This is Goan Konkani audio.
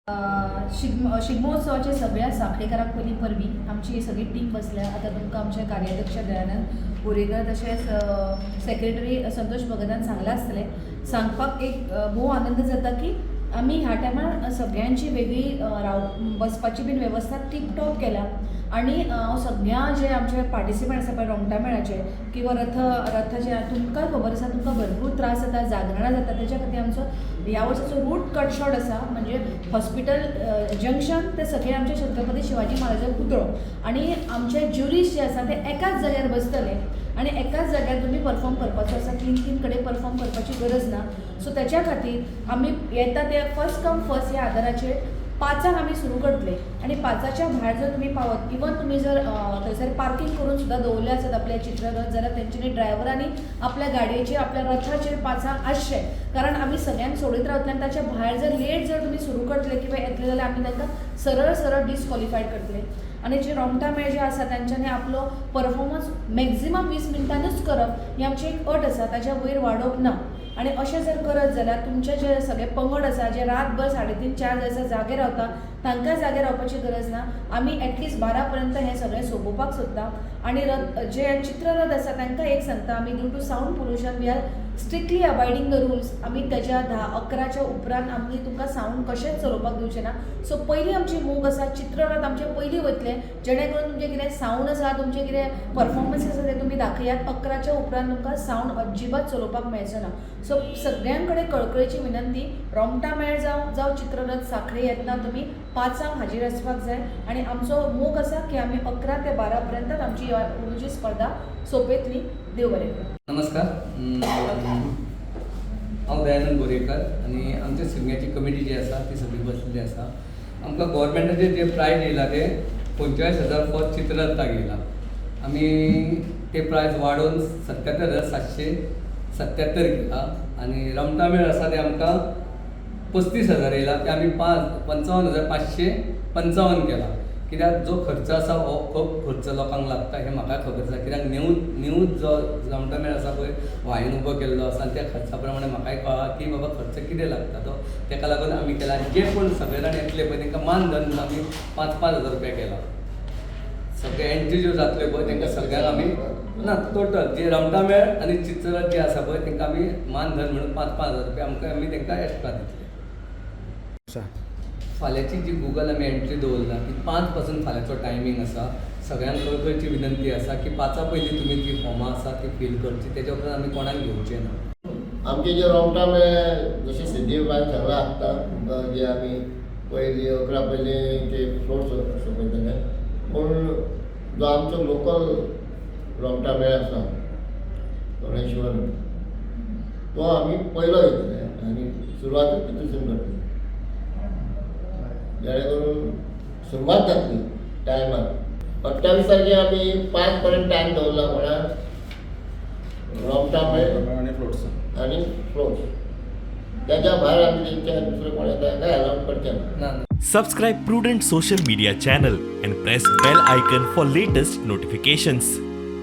शिगमोत्सवाच्या सगळ्या सांखळेकारांक पयलीं परबीं. आमची सगळी टीम बसल्या. आतां तुमकां आमचे कार्याध्यक्ष दयानंद बोरेकर तशेंच सेक्रेटरी संतोष भगतान सांगलां आसतलें. सांगपाक एक भोव आनंद जाता की आमी ह्या टायमार सगळ्यांची वेगळी राव बसपाची बीन वेवस्था टिपटॉप केल्या आनी हांव सगळ्या जे आमचे पार्टिसिपंट आसा पळय रोमटा मेळाचे किंवा रथाचे, तुमकां खबर आसा, तुमकां भरपूर त्रास जाता, जागरणां जाता. तेच्या खातीर आमचो ह्या वर्साचो रूट कट शॉर्ट आसा, म्हणजे हॉस्पिटल जंक्शन ते सगळे आमचे छत्रपती शिवाजी महाराजा पुतळो आनी आमचे ज्युरीज जे आसा ते एकाच जाग्यार बसतले आनी एकाच जाग्यार तुमी परफॉर्म करपाचो आसा. तीन तीन कडेन परफॉर्म करपाची गरज ना. सो तेच्या खातीर आमी येता ते फर्स्ट कम फर्स्ट ह्या आदाराचेर 5 आंक आमी सुरू करतले आनी 5च्या भायर जर तुमी पावत, इवन तुमी जर थंयसर पार्कींग करून सुद्दां दवरले आसत आपले चित्ररथ जाल्यार तेंच्यांनी ड्रायव्हरांनी आपल्या गाडयेचेर, आपल्या रथाचेर 5 आंक आसचें, कारण आमी सगळ्यांक सोडीत रावतले आनी ताच्या भायर जर लेट जर तुमी सुरू करतले किंवा येतले जाल्यार आमी तांकां सरळ सरळ डिसक्वॉलिफायड करतले. आनी जे रोमटा मेळ जे आसा तेंच्यांनी आपलो परफॉर्मन्स मॅक्झिमम 20 मिनटानूच करप ही आमची एक अट आसा. ताच्या वयर वाडोवप ना आनी अशें जर करत जाल्यार तुमचे जे सगळे पंगड आसा, जे रातभर 3:30-4 जायसर जागे रावता, तांकां जागे रावपाची गरज ना. आमी एटलिस्ट 12 पर्यंत हें सगळें सोंपोवपाक सोदता. आनी रथ जे चित्ररथ आसा तांकां एक सांगता आमी, due to sound pollution we are strictly abiding the rules. आमी तेज्या 10-11च्या उपरांत आमी तुमकां सावंड कशेंच चलोवपाक दिवचे ना. सो पयलीं आमची मोग आसा, चित्ररथ आमचे पयलीं वयतले, जेणे करून तुमचें कितें सावंड आसा, तुमचें कितें परफॉर्मन्स आसा, ते तुमी दाखयात. 11च्या उपरांत तुमकां सावंड अजिबात चलोवपाक मेळचो ना. सो सगळ्यां कडेन कळकळीची विनंती, रोमटा मेळ जावं जावं चित्ररथ, सांखळे येतना तुमी 5 आंक हाजीर आसपाक जाय आनी आमचो मोग आसा की आमी 11 ते 12 पर्यंत आमची अंदूची स्पर्धा सोंपयतली. देव बरें करूं. नमस्कार. हांव दयानंद बोरेकर आनी आमच्या शिगम्याची कमिटी जी आसा ती सगळी बसलेली आसा. आमकां गोवोरमेंटाचे जे प्रायज येयला ते 45,000 फॉर चित्ररथाक येयला. आमी ते प्रायज वाडोवन 77,777 केला आनी रमटा मेळ आसा ते आमकां 35,000 येयला, ते आमी 55,555 केला. कित्याक जो खर्च आसा हो खूब खर्च लोकांक लागता हें म्हाका खबर आसा, कित्याक न्यूज न्यूज जो रमटा मेळ आसा पळय हो हांवें उबो केल्लो आसा आनी त्या खर्चा प्रमाणे म्हाकाय कळ्ळां की बाबा खर्च कितें लागता तो. तेका लागून आमी केला. आनी जे कोण सगळे जाण येतले पळय तांकां मानधन म्हणून आमी 5-5 हजार रुपया केला. सगळे एंट्री ज्यो जातल्यो पळय तांकां सगळ्यांक आमी ना, टोटल जे रमटा मेळ आनी चित्ररथ जे आसा पळय तांकां आमी मानधन म्हणून 5-5 हजार रुपया आमकां आमी तांकां एक्स्ट्रा दितले. फाल्यांची जी गुगल आमी एंट्री दवरला ती 5 पासून फाल्यांचो टायमींग आसा. सगळ्यांक कळकळची विनंती आसा की 5 पयलीं तुमी जी फॉर्मां आसा ती फील करची. तेच्या उपरांत आमी कोणाक घेवचे ना. आमचे जे रोमटा मेळ, जशें सिद्धीबायन सांगलां आत्तां तुमकां, जे आमी पयलीं 11 पयलीं ते फ्लोट सोंपयतले, पूण जो आमचो लोकल रोमटा मेळ आसा गणेश्वर, तो आमी पयलो घेतले आनी सुरवातूच तितून करतले, जेणे करून सुरवात जातली टायमार. 28 तारखे आमी 5 पर्यंत टायम दवरला कोणाक रोमटा मेळ आनी फ्लोट्स. आनी फ्लोट्स. त्याच्या भायर आमी तेंच्या दुसरे कोण येता तांकां अलाउड करचे ना. ना. Subscribe Prudent Social Media channel and press bell icon for latest notifications.